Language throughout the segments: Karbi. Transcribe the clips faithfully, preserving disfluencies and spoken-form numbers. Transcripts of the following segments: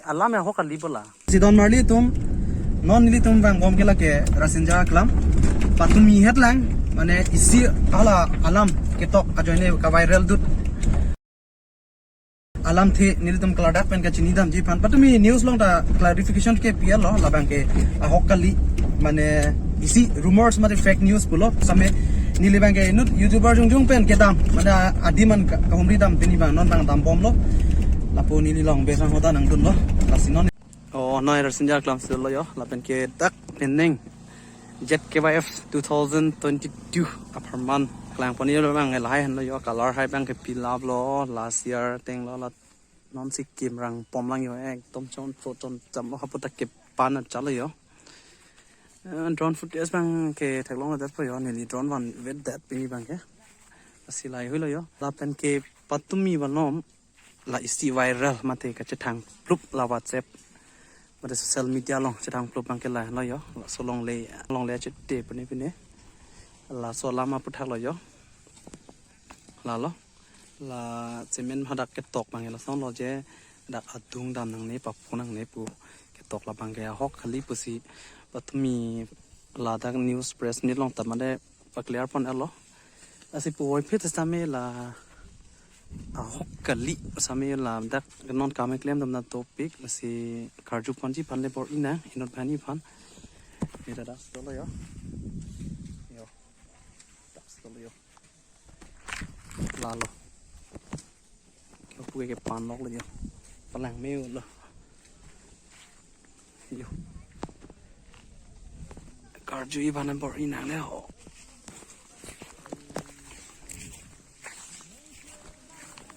Alam ahok kali bola. Sidon marli atum, non nelitum vangbom ke lake Rasinja Aklam. Patumi het lang, mane isi hala alam ketok ajoine ka-viral dut. Alamthe nelitum klardak pen kachinidamji aphan. Patumi news along ta clarification kepi-etlo, labang ke ahok kali, mane isi rumors mate fake news pulo, same neli abang ke inut YouTuber jongjong pen kedam, mane adim an ka-, kahumri dam pini abang non abang dambomlo. Lapu neli along besang hoda nangdunlo. Lasi non. Oh, noi Rasinja Aklam si lo yo, lapen ke dak penang Z K Y F two thousand twenty-two apharman klangpon yo abang lahai henlo yo, color hai abang ke pilap lo, last year ateng lo, la non si kim rang pom lang yo, ekdom chon chon chon cham lo, hapu ta kepan chalo yo. Eh, drone footage abang ke theklongledet po yo, neli drone van vetdet pini abang ke. Lasi lahai huilo yo. Lapen ke patumi banom la isi viral mate kachethang plup la WhatsApp mate social media along chethang plup abang ke lahelo yo. Laso longle, longle chete pine pine. Laso alam aputhak lo yo. Lalo. La cement hadak ketok abang ke lason lo je dak adung dam nangne papo nangne pu ketok, labang ke ahok kali pusi patumi ladak news press meet along ta mane pa-clear pon-etlo. Lasi puvoiphit sitame la ahok kali sitame ladak non kam keklem dam na topik, lasi karju ponji aphan le bor-i nang inut banghini aphan. Ni dak solo yo. Yo. Dak solo yo. Lalo. Kepu ke panloklo yo. Palang me-olo. Yo. Karju abang bor-i nangle ho.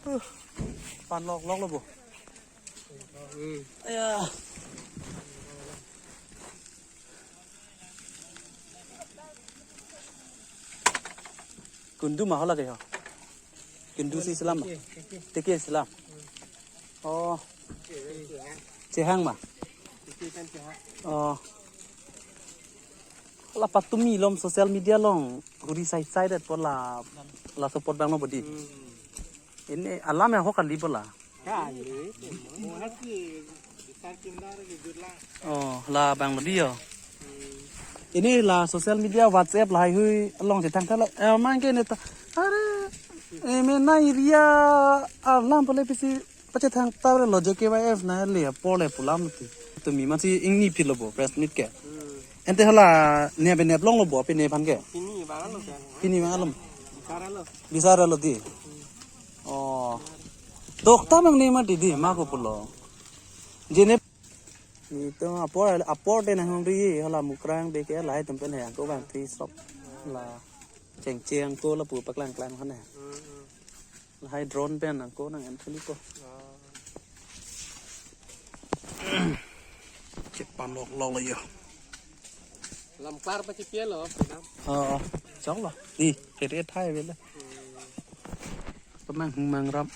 Uh, panlokloklo bo. Aya. Kundu ma hala ke ho. Kundu si selam ma? Tiki selam. Oh. Chehang ma? Oh. La patumi malom social media along huri sai sai det po la, la support abang lo bodi. Ini alam ahok kali bola. Oh, labang lo di yo. Ini la social media WhatsApp lahai hui along chethang tha la. Eh, mang ke ne ta. Are, eh, me na area alam pale pisi pachethang ta lo J K Y F na le apor le pu alam ti. Tumi masi ingni phitlo bo press meet ke. Ante hala ne be neplonglo bo pine aphan ke. Pini abang lo ke. Pini abang lo. Bisar lo. Bisar lo di. Oh. Tok ta abang ne mati di ma ko pulo. Jene. Ni to apor, apor de nanghumri hala Mukrang de ke lahai atum pen he ko abang ti sok la chengcheng ko lapu paklang klang hane. Lahai drone pen nang ko nang entry ko. Chepanlokloklo yo. Lamklar pachepielo, pinam. Oh, oh. Choklo. Di, kere thai bela. Pemang mang ram.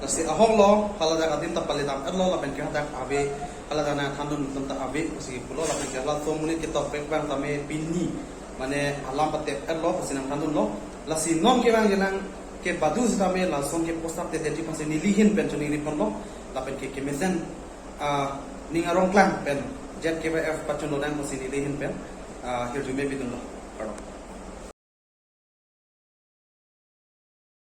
Lasi ahok lo, haladak adim ta palitam-etlo, lapen ke hadak ave, haladak nangthandun atum ta ave, lasi pulo, lapen ke halaso amonit ketok pek abang tame pini, mane alam patep-etlo, lasi nangthandunlo, lasi non ke abang jelang ke badu sitame lason ke post-up tete ji aphansi neli ahin pen choningri ponlo, lapen ke kemesen, ah, ning arong klang pen, Z K Y F pachun lonang aphansi neli ahin pen, ah, hirjume pidunlo, kardom.